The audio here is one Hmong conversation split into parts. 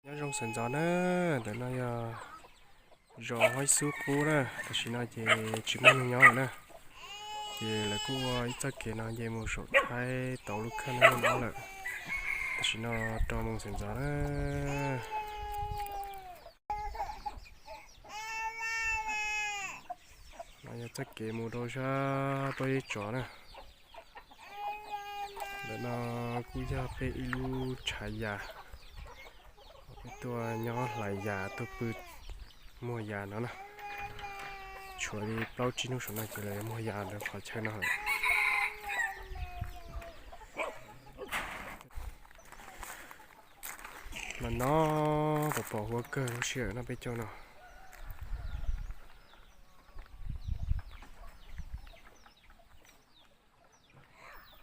Nyob zoo sawv ntxov na, ntawm no yog zos Huab Xub qub na, tam sim no ces tsis muaj neeg nyob lawm na. Ces lawv kuj ua ib txoj kev no nce mus saum thaib tauv lub khaj no lawm. Tam sim no rau moos sawv ntxov na. No yog txoj kev mus rau sab pob zeb tsov na. Ntawm no kuj yog peb ib lub tshav yas, peb tuaj nyob hlais yas tuaj pw muag yas no na. Tshuav li plaub tsib hnub saum no ces lawv muag yas ntawm qhov chaw no lawm. Mas no pom pom huab kawg lub sij hawm no peb caug no.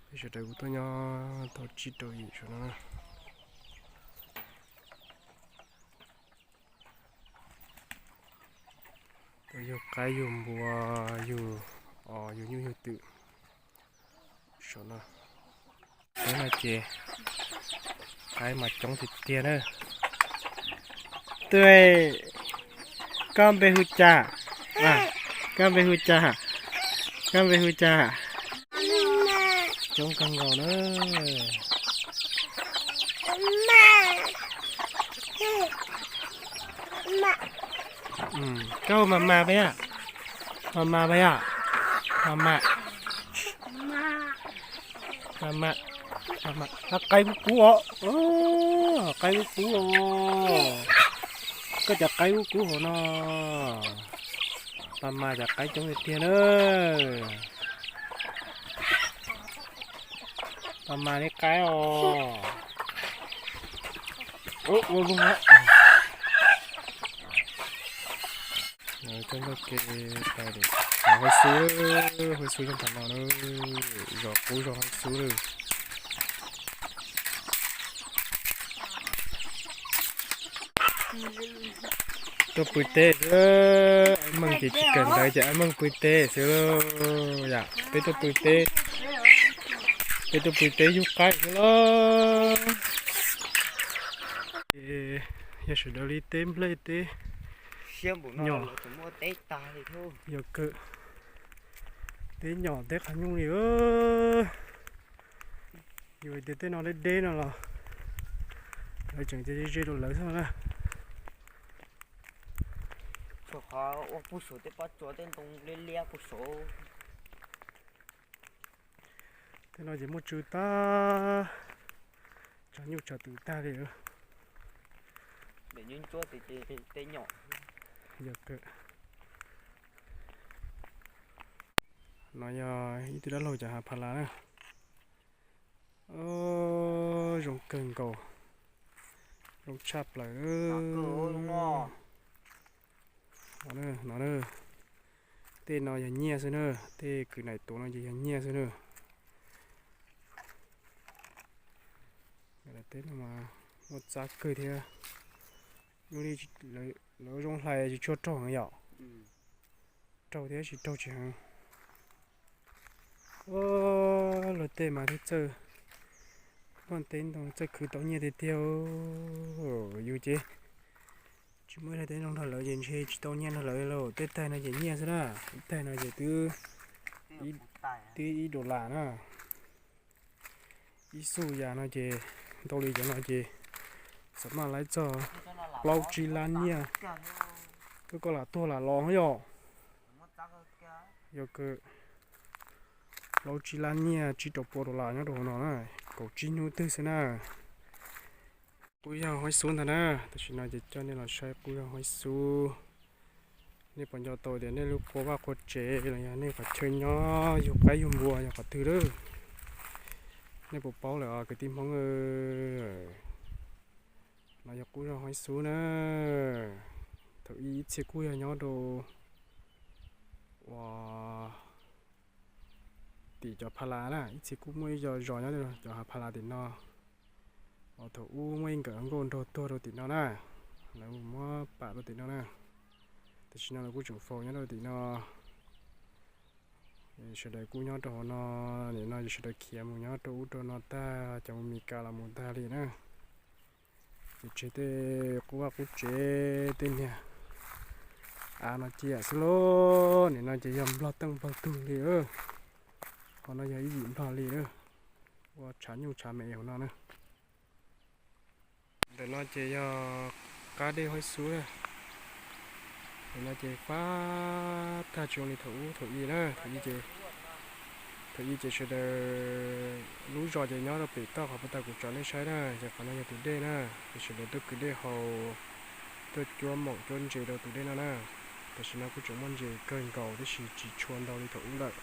Peb sawv daws kuj tuaj nyob tau tsib rau yim saum no. Tuaj yug qaib yug npua, yug os yug nyuj yug twm saum no. Teb no ces qaib mas coob tiag tiag na. Tuj, koj npe hu cas? Koj npe hu cas? Koj npe hu cas? Coob kawg nkaus na. Koj hu mas mas peb, mas mas peb, mas mas, mas mas, mas mas. Qaib kub kub os, qaib kub kub os. Koj cov qaib kub kub hauv no, mas mas cov qaib coob tiag tiag na. Mas mas li qaib os. Coj ntoj ke pais, Huab Xub, Huab Xub zog tam no na, zos qub zos Huab Xub lawm. Tuaj pw teb xwb, Meej ces tsis kawm ntawv ces Meej pw teb xwb yom. Peb tuaj pw teb, peb tuaj pw teb yug qaib xwb lauj. Yog sawv daws li teb nplej teb nyom, yog kawm, teb nyom teb qhov nyuj li. Yus tias tej no deb deb no los lawv tseem cia ze ze rau lawv xwb na. Qhov ua puag saud tej pob tsuas tej ntoo liab liab puag saud. Tej no ces muaj tsw tag, tshav nyuj tshav twm tag li. Yog kawg. No yog ib tug dab laug cov hav pha las na. Zoo kawg nkaus, zoo tshaj plaws. No na, tej no yog nyiaj xwb na, tej kwv naim tuav no ces yog nyiaj xwb na. Tej no mas muaj txab kawg thiab. Ua li lawv zoo hlais tsis tshua raug heev yom. Raug thiab tsis raug tsis heev. Luag tej mas thiaj txawj npaj teb ntoo txawj khwv tau nyiaj tiag tiag. Yus ces tsis muaj ib daim teb ntoo nrog lawv ces ntshe tsis tau nyiaj nrog lawv lauj. Tej taig no ces nyiaj xwb na, ib taig no ces twb, twb ib dollar na. Ib xuj yas no ces ntau li cov no ces xam maj laib txog plaub tsib lab nyiaj. Koj, koj lam tuag lam los yom. Yog kawg, plaub tsib lab nyiaj tsib rau pua dollar nyob rau hauv no na, kaum tsib hnub twg xwb na. Qub zog Huab Xub ntag na, tam sim no ces coj nej los saib qub zog Huab Xub. Nej puas nco tau tias nej lub qhua vaj qhua tsev los yog nej qhov chaw nyob yug qaib yug npua yog qhov twg lawm? Nej puas paub lawm os kwv tij Hmoob? No yog qub zog Huab Xub na. Thaum ub ib txhia kuj yog nyob rau uas tim cov pha las na, ib txhia kuj muaj ib co zos nyob rau cov hav pha las tim no. Uas thaum ub muaj ib nkawm hluas nkauj nraug tuag rau tim no na, lawv mus muab pam rau tim no na. Tam sim no lawv kuj tseem faus nyob rau tim no. Sawv daws kuj nyob rau hauv no, nim no ces sawv daws khiav mus nyob rau ub rau no tag, cov mus Mes Kas los mus tag li na. Ces tseg tej qub vaj qub tsev tej niag av no ciam xwb lauj. Nim no ces yog nplog teej nplog tug li. Qhov no yog ib yim nplog li lawm. Ua tshav nyuj tshav me hauv no na. Ntawm no ces yog qab dej Huab Xub na. Ntawm no ces fab tag tsis zoo li thaum ub thaum i na. Thaum i ces, thaum i ces sawv daws lub zos ces nyob rau pem toj qhov puag ta kuv tso nej saib na, ces qhov no yog tus dej na. Ces sawv daws tuaj kwv dej haus, tuaj cuab maum cuab ntses rau tus dej no na. Tam sim no kuj tseem muaj ntses kawg nkaus tab sis tsis tshua ntau li thaum ub lawm.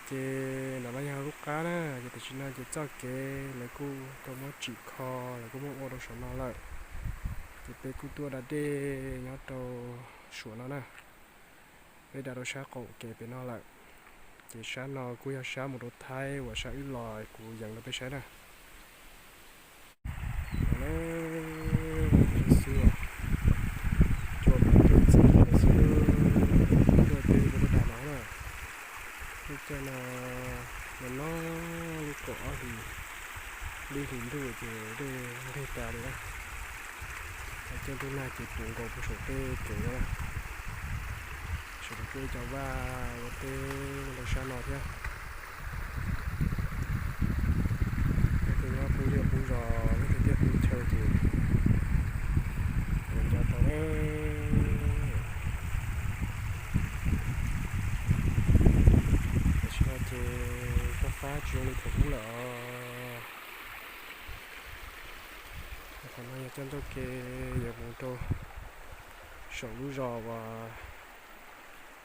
Ces no no yog lub qab na, ces tam sim no ces txoj kev lawv kuj tau muab tsim kho, lawv kuj muab ua rau saum no lawm. Ces peb kuj tuaj da dej nyob rau suam no na, peb da rau sab qaum kev pem no lawm. Ces sab no kuj yog sab mus rau Thaib uas sab wb los kuv yees rau peb saib na. Xwb, cua mas cua txiv xwb, tuaj tej kuj tuaj da no na. Lub caij no no no lub kaum ob hlis, lub hlis ntuj ces dej nqig tas li na. Caij ntuj nag ces puv nkaus puag saum tej kev no na. Sawv daws tuaj ib co vaj ua teb rau sab no thiab. Leej twg nyob qub zej qub zos, leej twg tiaj qub chaw ces nco tau na. Tam sim no ces fab fab tsis zoo li thaum ub lawm os. Qhov no yog coj ntxuaj ke yuav mus rau saum lub zos uas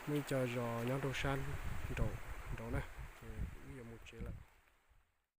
muaj ib co zos nyob rau sab